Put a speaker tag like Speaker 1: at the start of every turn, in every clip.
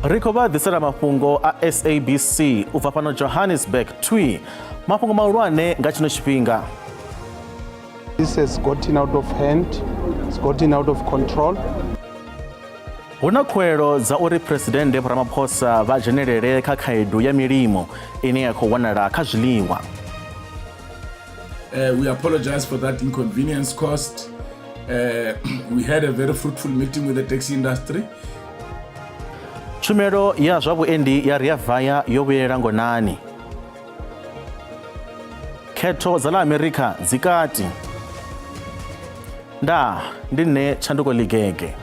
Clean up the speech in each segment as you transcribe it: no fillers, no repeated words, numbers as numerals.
Speaker 1: Ri khou vha ḓisela mafhungo a SABC u bva fhano Johannesburg twi. Mafhungo mahulwane nga tshino tshifhinga.
Speaker 2: This has gotten out of hand, it's gotten out of control.
Speaker 1: Hu na khuwelelo dza uri Phresidennde Vho Ramaphosa vha dzhenelele kha khaedu ya milimo ine ya khou wanala kha zwiḽiwa.
Speaker 3: We apologize for that inconvenience caused. We had a very fruitful meeting with the taxi industry.
Speaker 1: Tshumelo ya zwa vhuendi ya Rea Vaya yo vhuyelela ngonani. Khetho dza ḽa Amerika dzi kati. Ndaa, ndi nṋe Tshanduko Ḽigege.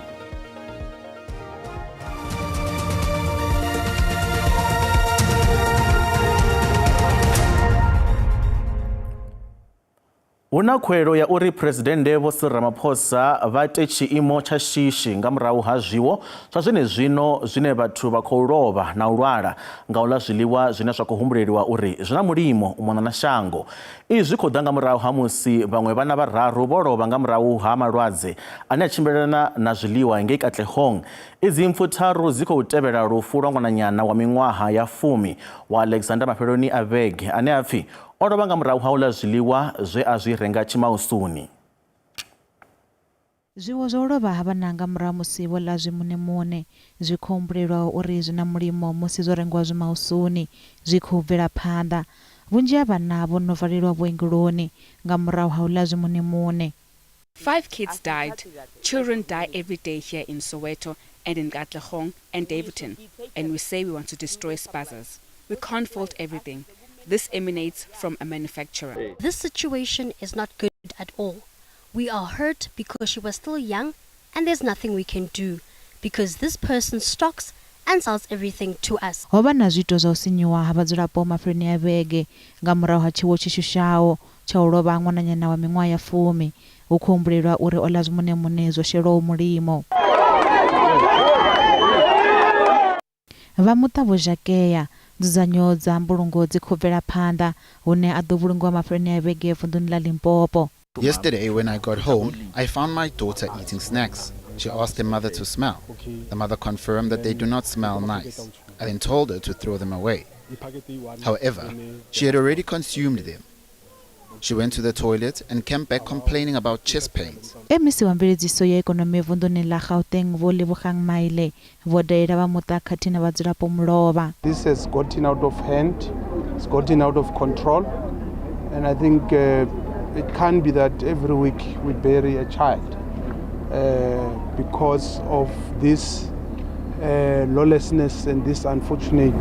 Speaker 1: Hu na khuwelelo ya uri Phresidennde Vho Cyril Ramaphosa vha ite tshiimo tsha shishi nga murahu ha zwiwo zwa zwenezwino zwine vhathu vha khou lovha na u lwala nga u ḽa zwiḽiwa zwine zwa khou humbuleliwa uri zwi na mulimo u mona na shango. Izwi zwi khou ḓa nga murahu ha musi vhaṅwe vhana vhararu vho lovha nga murahu ha malwadze ane a tshimbilelana na zwiḽiwa ngei Katlehong. Idzi mpfu tharu dzi khou tevhela lufu lwa ṅwananyana wa miṅwaha ya fumi wa Alexander mafheloni a vhege ane a pfi o lovha nga murahu ha u ḽa zwiḽiwa zwe a zwi renga tshimausuni.
Speaker 4: Zwiwo zwa u lovha ha vhana nga murahu ha musi vho ḽa zwimunemune zwi khou humbulelwa uri zwi na mulimo musi zwo rengiwa zwimausuni zwi khou bvela phanḓa. Vhunzhi ha vhana vho no valelwa vhuongeloni nga murahu ha u ḽa zwimunemune.
Speaker 5: Five kids died. Children die every day here in Soweto and in Katlehong and Daveyton, and we say we want to destroy spazas. We can't fault everything. This emanates from a manufacturer.
Speaker 6: This situation is not good at all. We are hurt because she was still young and there's nothing we can do because this person stocks and sells everything to us.
Speaker 4: Ho vha na zwiito zwa u sinyuwa ha vhadzulapo mafheloni a vhege nga murahu ha tshiwo tshi shushaho tsha u lovha ha ṅwananyana wa miṅwaha ya fumi. Hu khou humbulelwa uri o ḽa zwimunemune zwo shelwaho mulimo. Vha muṱa Vho Zhakea. Nzudzanyo dza mbulungo dzi khou bvela phanḓa, hune a ḓo vhulungiwa mafheloni a vhege vunḓuni ḽa Limpopo.
Speaker 7: Yesterday when I got home, I found my daughter eating snacks. She asked her mother to smell. The mother confirmed that they do not smell nice. I then told her to throw them away. However, she had already consumed them. She went to the toilet and came back complaining about chest pains.
Speaker 4: MEC wa mveledziso ya ikonomi vunḓuni ḽa Gauteng Vho Lebogang Maile vho dalela vha muṱa khathihi na vhadzulapo mulovha.
Speaker 2: This has gotten out of hand, it's gotten out of control and I think it can't be that every week we bury a child because of this lawlessness and this unfortunate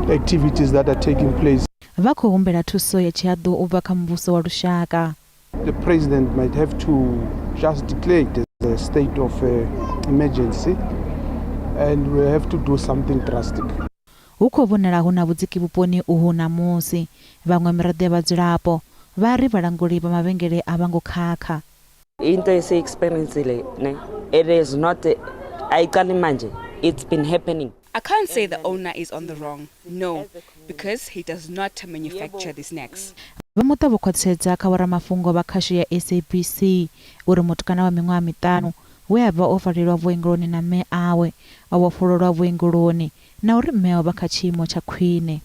Speaker 2: activities that are taking place.
Speaker 4: Vha khou humbela thuso ya tshihaḓu u bva kha muvhuso wa lushaka.
Speaker 2: The president might have to just declare it as a state of emergency and we have to do something drastic.
Speaker 4: Hu khou vhonala hu na vhudziki vhuponi uhu namusi. Vhaṅwe miraḓo ya vhadzulapo vha ri vhalanguli vha mavhengele a vha ngo khakha.
Speaker 8: Into esiyi-experiencile ne it is not ayiqali manje it's been happening.
Speaker 5: I can't say the owner is on the wrong, no, because he does not manufacture the snacks.
Speaker 4: Vha muṱa vho khwaṱhisedza kha vhoramafhungo vha khasho ya SABC uri mutukana wa miṅwaha miṱanu we a vha o valelwa vhuongeloni na mme awe o vhofhololwa vhuongeloni na uri mme awe vha kha tshiimo tsha khwine.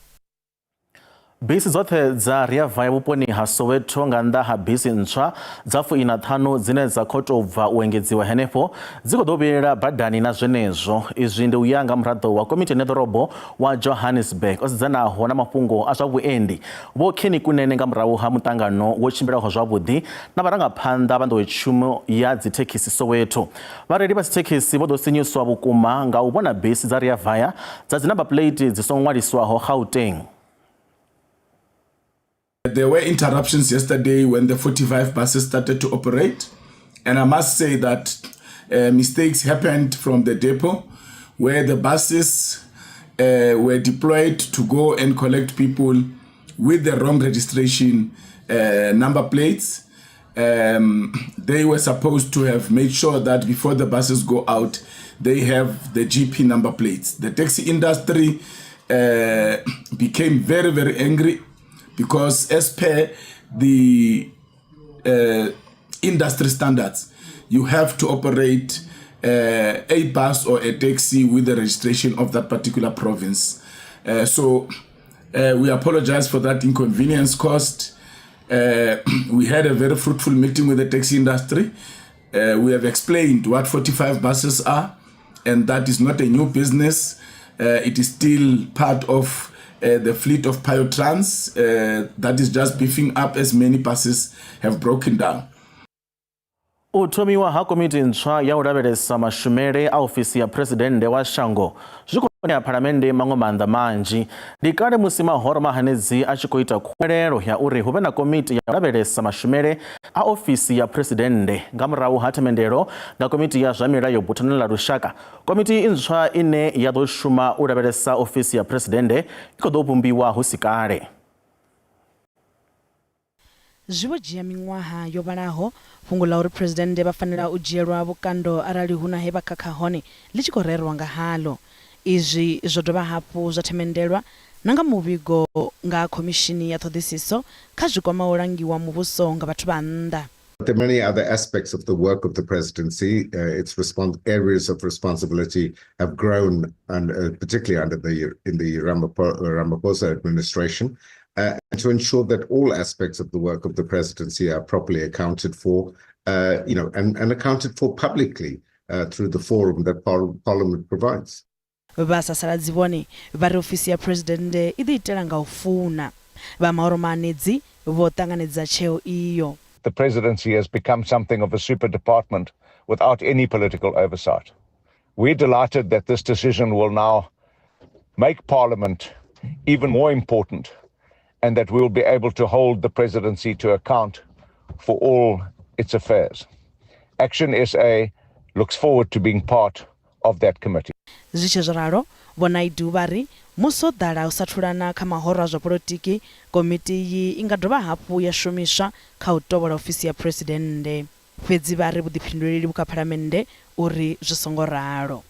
Speaker 1: Bisi dzoṱhe dza Rea Vaya vhuponi ha Soweto nga nnḓa ha bisi ntswa dza fuiṋa ṱhanu dzine dza khou tou bva u engedziwa henefho dzi khou ḓo vhuyelela badani na zwenezwo. Izwi ndi u ya nga muraḓo wa komiti ya ḓorobo wa Johannesburg o sedzanaho na mafhungo a zwa vhuendi Vho Kenny Kunene nga murahu ha muṱangano wo tshimbilaho zwavhuḓi na vharangaphanḓa vha nḓowetshumo ya dzithekhisi Soweto. Vhareili vha dzithekhisi vho ḓo sinyiswa vhukuma nga u vhona bisi dza Rea Vaya dza dzi number plate dzi songo ṅwaliswaho Gauteng.
Speaker 3: There were interruptions yesterday when the 45 buses started to operate. And I must say that mistakes happened from the depot where the buses were deployed to go and collect people with the wrong registration number plates. They were supposed to have made sure that before the buses go out, they have the GP number plates. The taxi industry became very, very angry because as per the industry standards, you have to operate a bus or a taxi with the registration of that particular province. So we apologize for that inconvenience caused. We had a very fruitful meeting with the taxi industry. We have explained what 45 buses are, and that is not a new business. It is still part of the fleet of Piotrans that is just beefing up as many buses have broken down.
Speaker 1: U thomiwa ha komiti ntswa ya u lavhelesa mashumele a ofisi ya phuresidennde wa shango zwi khou ṋea phalamennde maṅwe maanḓa manzhi. Ndi kale musi mahoro mahanedzi a tshi khou ita khuwelelo ya uri hu vhe na komiti ya u lavhelesa mashumele a ofisi ya phuresidennde nga murahu ha themendelo nga komiti ya zwa milayo buthanoni ḽa lushaka. Komiti ntswa ine ya ḓo shuma u lavhelesa ofisi ya phuresidennde i khou ḓo vhumbiwa hu si kale.
Speaker 5: Zwi vho dzhia miṅwaha yo vhalaho fhungo ḽa uri phuresidennde vha fanela u dzhielwa vhukando arali hu na he vha khakha hone ḽi tshi khou rerwa nga haḽo. Izwi zwo dovha hafhu zwa themendelwa na nga muvhigo nga Khomishini ya Ṱhoḓisiso kha zwi kwamaho u langiwa muvhuso nga vhathu vha nnḓa.
Speaker 9: There are many other aspects of the work of the presidency. Its areas of responsibility have grown, and particularly under the in the Ramaphosa administration, and to ensure that all aspects of the work of the presidency are properly accounted for, and accounted for publicly through the forum that Parliament provides.
Speaker 5: Vhasasaladzi vhone vha ri ofisi ya phuresidennde i ḓi itela nga u funa. Vha mahoro mahanedzi vho ṱanganedza tsheo iyo.
Speaker 10: The presidency has become something of a super department without any political oversight. We're delighted that this decision will now make Parliament even more important and that we will be able to hold the presidency to account for all its affairs. Action SA looks forward to being part of that committee.
Speaker 5: Zwi tshe zwo ralo, Vho Naidu vha ri musi ho ḓala u sathulana kha mahoro a zwa polotiki, komiti iyi i nga dovha hafhu ya shumiswa kha u tovhola ofisi ya phuresidennde. Fhedzi vha ri vhuḓifhinduleli vhu kha phalamennde uri zwi songo ralo.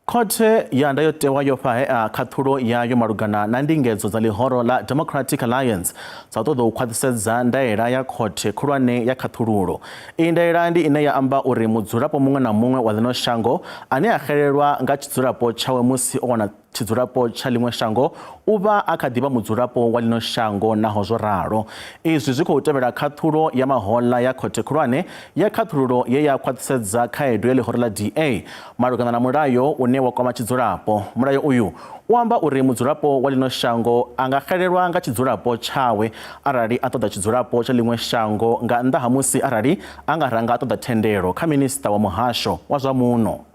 Speaker 1: Khothe ya Ndayotewa yo fhahea khaṱhulo yayo malugana na ndingedzo dza ḽihoro ḽa Democratic Alliance dza u ṱoḓa u khwaṱhisedza ndaela ya khothe khulwane ya khaṱhululo. Iyi ndaela ndi ine ya amba uri mudzulapo muṅwe na muṅwe wa ḽino shango ane a xelelwa nga tshidzulapo tshawe musi o wana tshidzulapo tsha ḽiṅwe shango u vha a kha ḓi vha mudzulapo wa ḽino shango naho zwo ralo. Izwi zwi khou tevhela khaṱhulo ya mahoḽa ya khothe khulwane ya khaṱhululo ye ya khwaṱhisedza khaedu ya ḽihoro ḽa DA malugana na mulayo une wa kwama tshidzulapo. Mulayo uyu u amba uri mudzulapo wa ḽino shango a nga xelelwa nga tshidzulapo tshawe arali a ṱoḓa tshidzulapo tsha ḽiṅwe shango nga nnḓa ha musi arali a nga ranga a ṱoḓa thendelo kha minisiṱa wa muhasho wa zwa muno.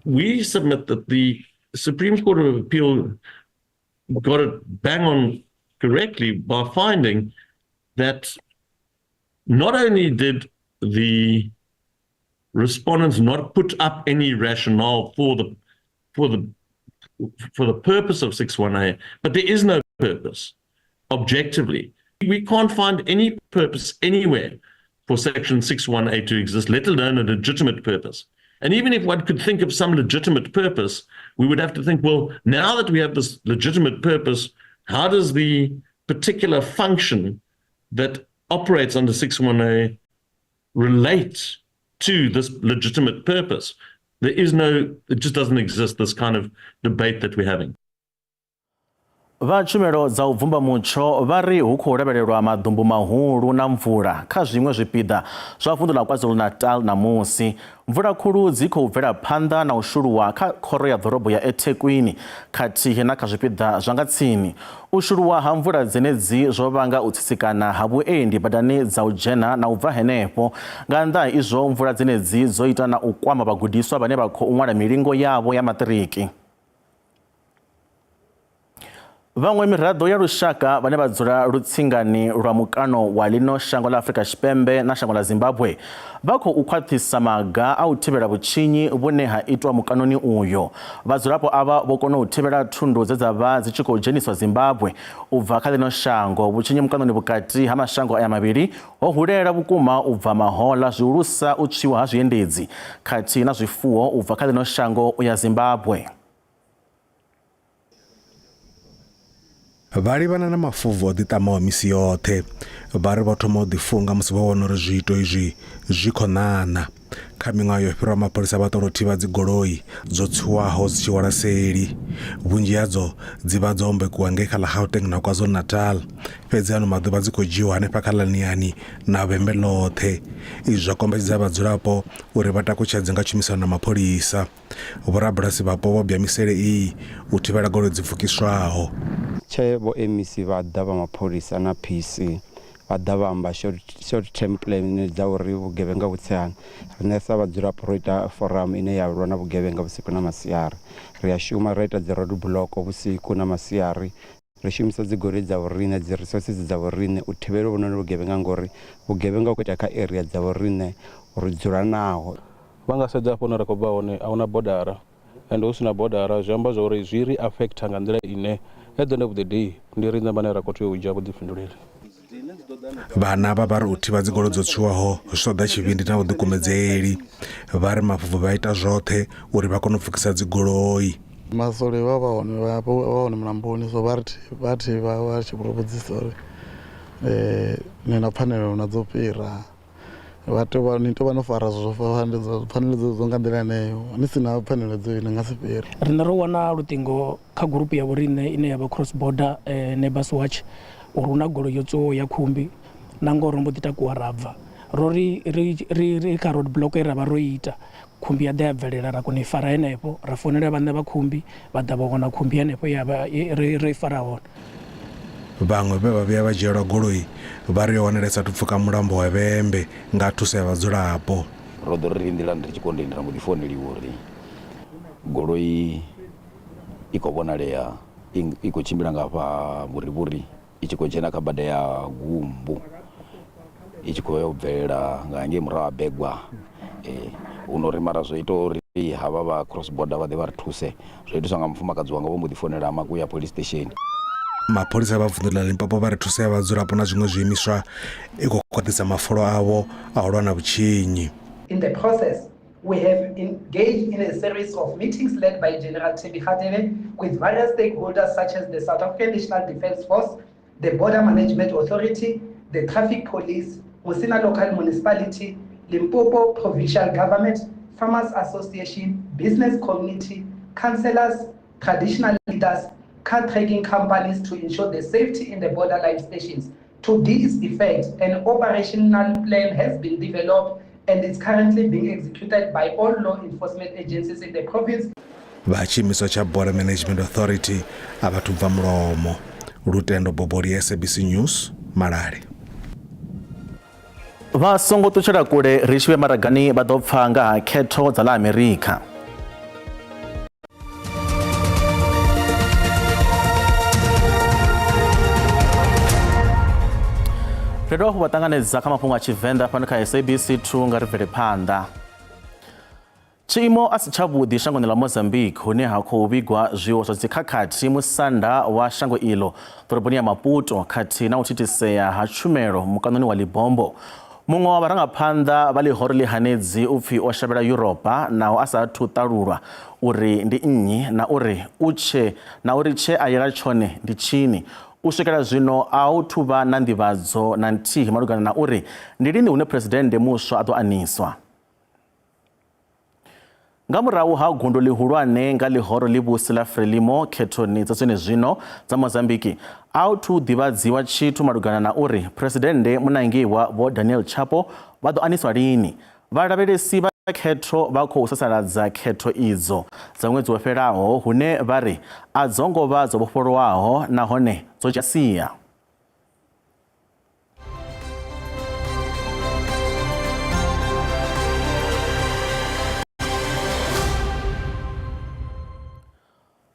Speaker 11: We submit that the Supreme Court of Appeal got it bang on correctly by finding that not only did the respondents not put up any rationale for the purpose of 61A, but there is no purpose objectively. We can't find any purpose anywhere for section 61A to exist, let alone a legitimate purpose. And even if one could think of some legitimate purpose, we would have to think, well, now that we have this legitimate purpose, how does the particular function that operates under 61A relate to this legitimate purpose? There is no, it just doesn't exist, this kind of debate that we're having.
Speaker 1: Vha tshumelo dza u bvumba mutsho vha ri hu khou lavhelelwa maḓumbu mahulu na mvula kha zwiṅwe zwipiḓa zwa vunḓu ḽa KwaZulu-Natal ṋamusi. Mvula khulu dzi khou bvela phanḓa na u shuluwa kha khoro ya ḓorobo ya eThekwini khathihi na kha zwipiḓa zwa nga tsini. U shuluwa ha mvula dzenedzi zwo vhanga u tsitsikana ha vhuendi badani dza u dzhena na u bva henefho. Nga nnḓa ha izwo, mvula dzenedzi dzo ita na u kwama vhagudiswa vhane vha khou ṅwala milingo yavho ya maṱiriki. Vhaṅwe miraḓo ya lushaka vhane vha dzula lutsingani lwa mukano wa ḽino shango ḽa Afrika Tshipembe na shango ḽa Zimbabwe vha khou khwaṱhisa maga a u thivhela vhutshinyi vhune ha itwa mukanoni uyo. Vhadzulapo avha vho kona u thivhela thundu dze dza vha dzi tshi khou dzheniswa Zimbabwe u bva kha ḽino shango. Vhutshinyi mukanoni vhukati ha mashango aya mavhili ho hulela vhukuma u bva mahoḽa, zwihulusa u tswiwa ha zwiendedzi khathihi na zwifuwo u bva kha ḽino shango u ya Zimbabwe.
Speaker 12: Vha livhana na mafobvu o ḓiṱamaho misi yoṱhe. Vha ri vho thoma u ḓifunga musi vho vhona uri zwiito izwi zwi khou ṋaṋa. Kha miṅwaha yo fhiraho mapholisa vha ṱola u thivha dzigoloi dzo tswiwaho dzi tshi hwala seli. Vhunzhi hadzo dzi vha dzo ombekiwa ngei kha ḽa Gauteng na KwaZulu-Natal. Fhedzi ano maḓuvha dzi khou dzhiiwa hanefha kha ḽa Niani na Vhembe ḽoṱhe. Izwi zwa kombetshedza vhadzulapo uri vha takutshedze nga tshumisano na mapholisa. Vhorabulasi vhapo vho bya misele iyi u thivhela goloi dzi pfukiswaho.
Speaker 13: Tshe vho MEC vha ḓa vha mapholisa na PC vha ḓa vha amba short, short term plan dza uri vhugevhenga vhu tse hani. Riṋe sa vhadzulapo ro ita forum ine ya lwa na vhugevhenga vhusiku na masiari. Ri a shuma ra ita dzi road block vhusiku na masiari. Ri shumisa dzi goloi dza vhoriṋe, dzi resources dza vhoriṋe u thivhela hovhunoni vhugevhenga ngori vhugevhenga vhu khou itea kha area dza vhoriṋe ri dzula naho.
Speaker 14: Vha nga sedza hafho hune ra khou bva hone a huna bodara and hu sina bodara zwi amba zwori zwi ri affect nga nḓila ine at the end of the day ndi riṋe vhane ra khou tea u dzhia vhuḓifhinduleli.
Speaker 12: Vhana avha vha ri u thivha dzigoloi dzo tswiwaho zwi ṱoḓa tshivhindi na vhuḓikumedzeli. Vha ri mafhubvu vha ita zwoṱhe uri vha kone u pfukisa dzigoloi.
Speaker 15: Masole vha vha hone vha vha hone mulamboni so vha ri vha thivha vha tshi vho vhudzisa uri ni na pfanelo na dzo fhira. Vha tea u vha ni tea u vha no fara zwo pfanelo dzedzo nga nḓila yeneyo ni si na pfanelo dzo ni nga si fhire.
Speaker 16: Riṋe ro wana luṱingo kha gurupu ya vhoriṋe ine ya vha Cross Border Neighbours Watch uri hu na goloi yo tswiwaho ya khumbi na ngoho ro mbo ḓi takuwa ra bva. Ro ri ri ri ri kha road block ye ra vha ro ita khumbi ya ḓa ya bvelela ra kona u i fara henefho ra founela vhaṋe vha khumbi vha ḓa vha wana khumbi henefho ya vha ro i fara hone.
Speaker 12: Vhaṅwe vhe vha vhuya vha dzhielwa goloi vha ri yo wanala i sa athu pfuka mulambo wa Vhembe nga thuso ya vhadzulapo.
Speaker 17: Ro ḓo ri ri nḓilani ri tshi kondeni ra mbo ḓi founeliwa uri goloi i khou vhonalea i khou tshimbila nga hafha vhurivhuri i tshi khou dzhena kha bada ya Gumbu i tshi khou ya u bvelela nga hangei murahu ha Begwa huno ri mara zwo ita uri havha vha cross border vha ḓe vha ri thuse zwo itiswa nga mufumakadzi wanga vho mbo ḓi founela Makuya police station.
Speaker 12: Mapholisa vha vunḓu ḽa Limpopo vha ri thuso ya vhadzulapo na zwiṅwe zwiimiswa i khou khwaṱhisa mafulo avho a u lwa na vhutshinyi.
Speaker 18: In the process, we have engaged in a series of meetings led by General Thembi Kgadebe with various stakeholders such as the South African National Defence Force, the Border Management Authority, the Traffic Police, Musina Local Municipality, Limpopo Provincial Government, Farmers Association, business community, councillors, traditional leaders, car tracking companies to ensure the safety in the borderline stations. To this effect, an operational plan has been developed and is currently being executed by all law enforcement agencies in the province.
Speaker 12: Vha tshiimiswa tsha Border Management Authority a vha thu bva mulomo. Lutendo Boboli, SABC News, Malale.
Speaker 1: Vha songo ṱutshela kule ri tshi vhe maragani vha ḓo pfa nga ha khetho dza ḽa Amerika. Ri dovha hafhu vha ṱanganedza kha mafhungo a Tshivenḓa fhano kha SABC 2 nga ri bvele phanḓa. Tshiimo a si tshavhuḓi shangoni ḽa Mozambique hune ha khou vhigwa zwiwo zwa dzikhakhathi musanda wa shango iḽo ḓoroboni ya Maputo khathihi na u thithisea ha tshumelo mukanoni wa Libombo. Muṅwe wa vharangaphanḓa vha ḽihoro ḽihanedzi u pfi o shavhela Yuropa naho a sa athu ṱalulwa uri ndi nnyi na uri u tshe na uri tshe a yela tshone ndi tshini. U swikela zwino a hu thu vha na nḓivhadzo na nthihi malugana na uri ndi lini hune phresidennde muswa a ḓo aniswa. Nga murahu ha gundo ḽihulwane nga ḽihoro ḽivhusi ḽa Frelimo khethoni dza zwenezwino dza Mozambiki, a hu thu ḓivhadziwa tshithu malugana na uri Phresidennde munangiwa Vho Daniel Chapo vha ḓo aniswa lini. Vhalavhelesi vha khetho vha khou sasaladza khetho idzo dza ṅwedzi wo fhelaho hune vha ri a dzo ngo vha dzo vhofholowaho nahone dzo dzhia sia.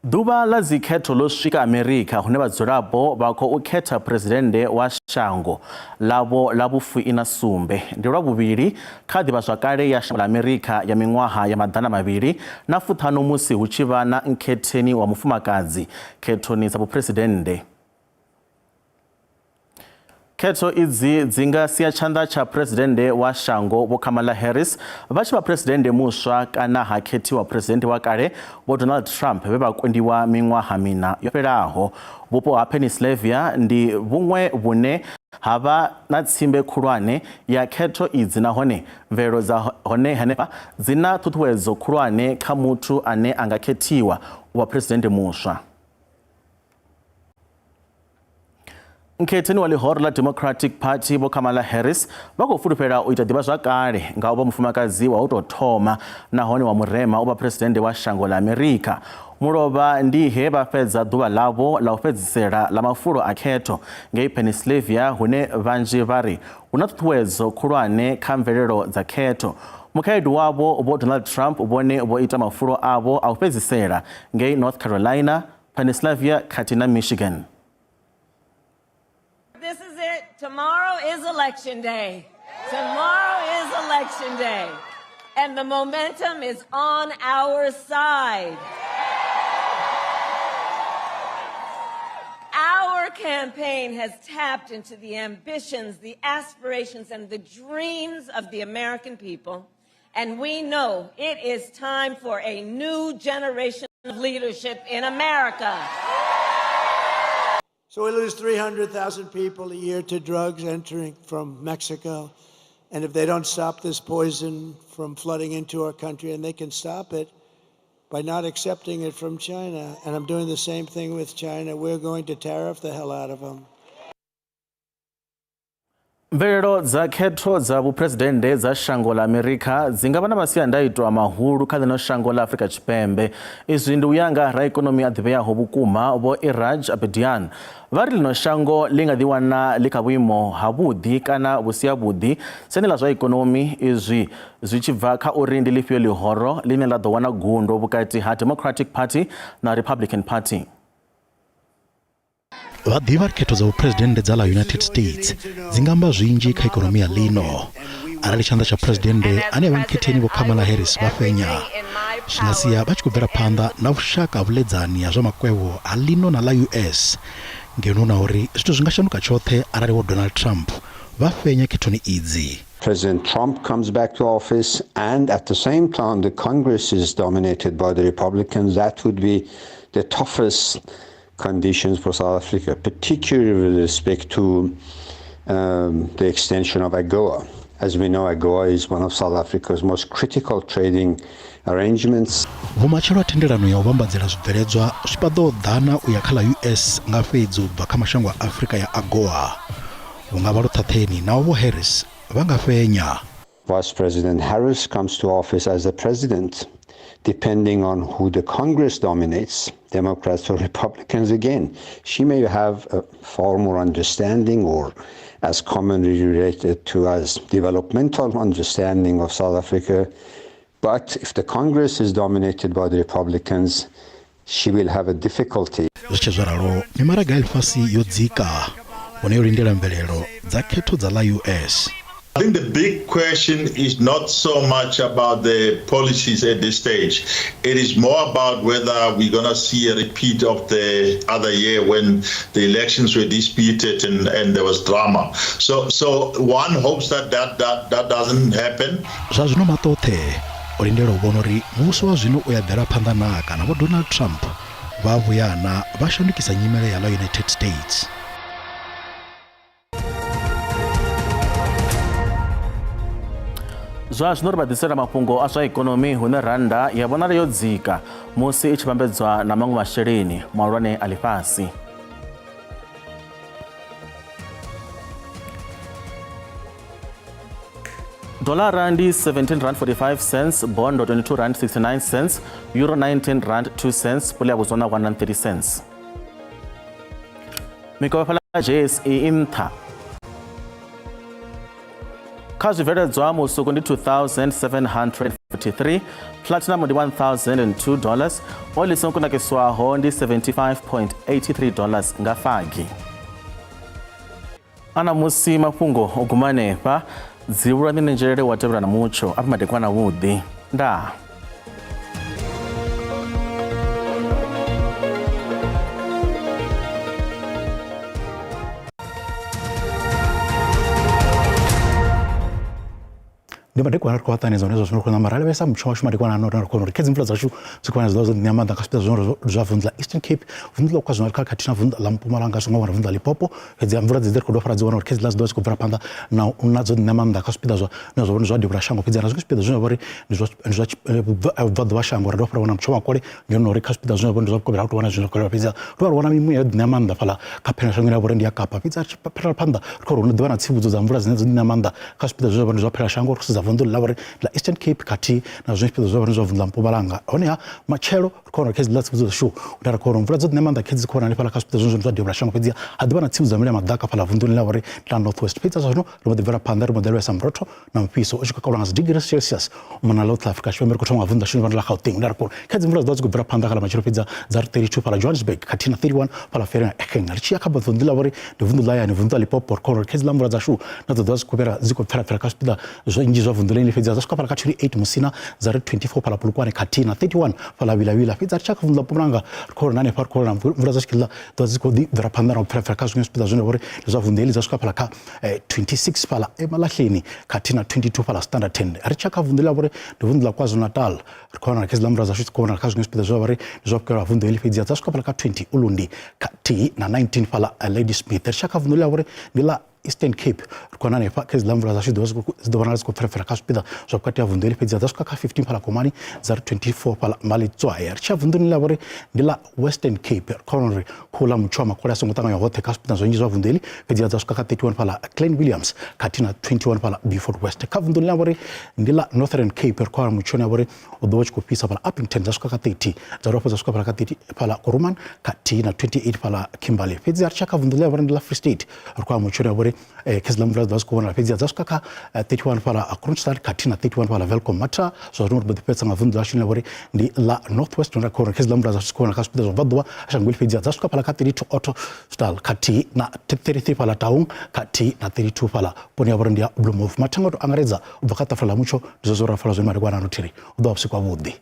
Speaker 1: Ḓuvha ḽa dzikhetho ḽo swika Amerika hune vhadzulapo vha khou khetha phresidennde wa shango ḽavho ḽa vhufuiṋa sumbe. Ndi lwa vhuvhili kha ḓivhazwakale ya shango ḽa Amerika ya miṅwaha ya 250 musi hu tshi vha na nkhetheni wa mufumakadzi khethoni dza vhuphuresidennde. Khetho idzi dzi nga sia tshanḓa tsha Phresidennde wa shango Vho Kamala Harris vha tshi vha phresidennde muswa kana ha khethiwa phresidennde wa kale Vho Donald Trump vhe vha kundiwa miṅwaha miṋa yo fhelaho. Vhupo ha Pennsylvania ndi vhuṅwe vhune Ha vha na tsimbe khulwane ya khetho idzi nahone mvelelo dza hone henefha dzi na ṱhuṱhuwedzo khulwane kha muthu ane a nga khethiwa u vha phresidennde muswa. Nkhetheni wa ḽihoro ḽa Democratic Party Vho Kamala Harris vha khou fulufhela u ita ḓivhazwakale nga u vha mufumakadzi wa u tou thoma nahone wa murema u vha phresidennde wa shango ḽa Amerika. Mulovha ndi he vha fhedza ḓuvha ḽavho ḽa u fhedzisela ḽa mafulo a khetho ngei Pennsylvania hune vhanzhi vha ri hu na ṱhuṱhuwedzo khulwane kha mvelelo dza khetho. Mukhaedu wavho Vho Donald Trump vhone vho ita mafulo avho a u fhedzisela ngei North Carolina, Pennsylvania khathihi na Michigan.
Speaker 19: This is it. Tomorrow is election day. Tomorrow is election day. And the momentum is on our side. Our campaign has tapped into the ambitions, the aspirations, and the dreams of the American people. And we know it is time for a new generation of leadership in America.
Speaker 20: So we lose 300,000 people a year to drugs entering from Mexico. And if they don't stop this poison from flooding into our country, and they can stop it by not accepting it from China, and I'm doing the same thing with China, we're going to tariff the hell out of them.
Speaker 1: Mvelelo dza khetho dza vhuphuresidennde dza shango ḽa Amerika dzi nga vha na masiandaitwa mahulu kha ḽino shango ḽa Afrika Tshipembe. Izwi ndi u ya nga raikonomi a ḓivheaho vhukuma Vho Iraj Abedian. Vha ri ḽino shango ḽi nga ḓiwana ḽi kha vhuimo havhuḓi kana vhu si havhuḓi siani ḽa zwa ikonomi, izwi zwi tshi bva kha uri ndi ḽifhio ḽihoro ḽine ḽa ḓo wana gundo vhukati ha Democratic Party na Republican Party.
Speaker 21: Vhaḓivhi vha ri khetho dza vhuphuresidennde dza ḽa United States dzi nga amba zwinzhi kha ikonomi ya ḽino. Arali tshanḓa tsha phuresidennde ane a vha nkhetheni Vho Kamala Harris vha fhenya, zwi nga sia vha tshi khou bvela phanḓa na vhushaka ha vhuḽedzani ha zwa makwevho ha ḽino na ḽa US, ngeno hu na uri zwithu zwi nga shanduka tshoṱhe arali Vho Donald Trump vha fhenya khethoni idzi.
Speaker 22: President Trump comes back to office and at the same time the Congress is dominated by the Republicans, that would be the toughest conditions for South Africa, particularly with respect to the extension of AGOA. As we know, AGOA is one of South Africa's most critical trading arrangements.
Speaker 21: Vhumatshelo ha thendelano ya u vhambadzela zwibveledzwa zwi paḓaho ḓana u ya kha ḽa US nga fhedzi u bva kha mashango a Afrika ya AGOA vhu nga vha luṱhaṱheni naho Vho Harris vha nga fhenya.
Speaker 22: Vice President Harris comes to office as the president, depending on who the Congress dominates, Democrats or Republicans again, she may have a far more understanding or as commonly related to as developmental understanding of South Africa. But if the Congress is dominated by the Republicans, she will have a difficulty.
Speaker 21: Zwi tshe zwo ralo, mimaraga ya ḽifhasi yo dzika hune yo lindela mvelelo dza khetho dza ḽa US.
Speaker 23: I think the big question is not so much about the policies at this stage. It is more about whether we're going to see a repeat of the other year when the elections were disputed and, and there was drama. So, so one hopes that that, that, that doesn't happen.
Speaker 21: Zwa zwino maṱoṱhe o lindela u vhona uri muvhuso wa zwino u ya bvela phanḓa naa kana Vho Donald Trump vha vhuya na vha shandukisa nyimele ya ḽa United States.
Speaker 1: Zwa zwino ri vha ḓisela mafhungo a zwa ikonomi hune rannda ya vhonala yo dzika musi i tshi vhambedzwa na maṅwe masheleni mahulwane a ḽifhasi. Dolara ndi 17 rand 45 cents, bondo 22 rand 69 cents, euro 19 rand 2 cents, pula ya Botswana 1 rand 30 cents. Mikovhe fhaḽa JSE i nṱha kha zwibveledzwa musuku ndi 2743 platinum ndi 1002 dollars oli songo kunakiswaho ndi 75.83 dollars nga fagi ana musi mafhungo o guma hanefha dzivhulwa ṋene nzhelele wa tevhela na mutsho afha madekwana avhuḓi ndaa
Speaker 21: Ndi madekwana ri khou ṱanganedza hone zwa zwino ri khou namba ra lavhelesa mutsho washu madekwana ano ri khou uri khedzi mvula dzashu dzi khou vhona dzi ṋea maanḓa kha zwipiḓa zwine zwa vunḓu ḽa Eastern Cape, vunḓu ḽa KwaZulu-Natal khathihi na vunḓu ḽa Mpumalanga zwi nga vunḓu ḽa Limpopo. Fhedzi mvula dzedzi ri khou dovha ra dzi wana uri khedzi ḽa dzi ḓovha dzi khou bvela phanḓa na u na dzo ṋea maanḓa kha zwipiḓa zwa zwine zwa vha zwa devhula shango. Fhedzi na zwiṅwe zwipiḓa zwine zwa vha uri ndi zwa ndi zwa vhubvaḓuvha shango ra dovha ra wana mutsho wa makole ngeno uri kha zwipiḓa zwine zwa vha ndi zwa vhukovhela ha tou vha na zwine zwa kolelwa. Fhedzi ri wana mimuya yo ḓi ṋea maanḓa fhaḽa kha phelashango ine ya vha uri ndi ya Kapa. Fhedzi a tshi phela phanḓa ri khou ri hu no ḓivha na tsivhudzo dza mvula dzine dzo ṋea maanḓa kha zwipiḓa zwine zwa vha ndi zwa phelashango ri sedza vunḓu ḽa vhori ḽa Eastern Cape khathihi na zwiṅwe zwipiḓa zwine zwa vha ndi zwa vunḓu ḽa Mpumalanga. Honeha matshelo ri khou wana khedzi ḽa tsivhudzo dzashu hune ra khou wana mvula dzo ṋea maanḓa khedzi dzi khou vhonala fhaḽa kha zwipiḓa zwine zwa devhula shango fhedzi ha ḓivha na tsivhudzo dza mililo ya maḓaka fhaḽa vunḓuni ḽa vhori ḽa North West. Fhedzi zwa zwino ri mbo ḓi bvela phanḓa ri mbo ḓi lavhelesa murotho na mufhiso u tshi khou kalwa nga dzi digirii Celsius u mona na ḽa Afrika Tshipembe. Ri khou thoma nga vunḓu ḽashu ḽa Gauteng hune ra khou kha dzi mvula dzi ḓo dzi khou bvela phanḓa kha ḽa matshelo fhedzi dza ri 32 fhaḽa Johannesburg khathihi na 31 fhaḽa Vereeniging. Ri tshi ya kha vunḓu ḽa vhori ndi vunḓu ḽa hayani vunḓu ḽa Limpopo ri khou uri kha dzi ḽa mvula dzashu na dzo ḓovha dzi khou fhela dzi khou pfela pfela kha zwipiḓa zwinzhi zwa vunḓu ḽeneḽi fhedzi dza swika fhaḽa kha 28 Musina dza ri 24 fhaḽa Polokwane khathihi na 31 fhaḽa Vilavila. Fhedzi ri tshi ya kha vunḓu ḽa Mpumalanga ri khou uri na hanefha ri khou wana mvula dza swikelela ḓovha dzi khou ḓi bvela phanḓa na u pfela pfela kha zwiṅwe zwipiḓa zwine vha uri ndi zwa vunḓu heḽi dza swika fhaḽa kha 26 fhaḽa Emalahleni khathihi na 22 fhaḽa Standerton. Ri tshi ya kha vunḓu ḽa vhori ndi vunḓu ḽa KwaZulu-Natal ri khou wana khedzi ḽa mvula dzashu dzi khou vhonala kha zwiṅwe zwipiḓa zwe vha ri ndi zwa vhukela vunḓu heḽi fhedzi dza swika fhaḽa kha 20 Ulundi khathihi na 19 fhaḽa Ladysmith. Ri tshi ya kha vunḓu ḽa vhori ndi ḽa Eastern Cape ri khou wana hanefha kha hedziḽa mvula dzashu dzi ḓo vhonala dzi khou pfelapfela kha zwipiḓa zwa vhukati ha vunḓu heḽi fhedzi dza swika kha 15 fhaḽa Komani dza ri 24 fhaḽa Maletswai. Ri tshi ya vunḓuni ḽa vhori ndi ḽa Western Cape ri khou wana uri khou ḽa mutsho wa makole a songo ṱanganywa hoṱhe kha zwipiḓa zwinzhi zwa vunḓu heḽi fhedzi dza swika kha 31 fhaḽa Klein Williams khathihi na 21 fhaḽa Beaufort West. Kha vunḓuni ḽa vhori ndi ḽa Northern Cape ri khou wana mutsho une wa vhori u ḓo vha u tshi khou fhisa fhaḽa Upington dza swika kha 30 dza dovha dza swika fhaḽa kha 30 fhaḽa Kuruman khathihi na 28 fhaḽa Kimberley. Fhedzi ri tshi ya kha vunḓu ḽa vhori ndi ḽa Free State ri khou amba mutsho une wa vhori kha hedziḽa mvula dzi vha dzi khou vhonala fhedzi dza swika kha 31 fhaḽa Kroonstad khathihi na 31 fhaḽa Welkom. Mathina zwa zwino ri mbo ḓi fhedza nga vunḓu ḽashu ḽine ḽa vhori ndi ḽa North West hune ra khou wana kha hedziḽa mvula dza tshi khou vhonala kha zwipiḓa zwa vhubvaḓuvha ha shango heḽi fhedzi dza swika fhaḽa kha 32 Ottosdal khathihi na 33 fhaḽa Taung khathihi na 32 fhaḽa vhuponi ha vhori ndi ya Bloemhof. Mathina nga u tou angaredza u bva kha ṱafula ḽa mutsho ndi zwezwo ra fara zwone madekwana ano thiri u ḓo vha vhusiku havhuḓi.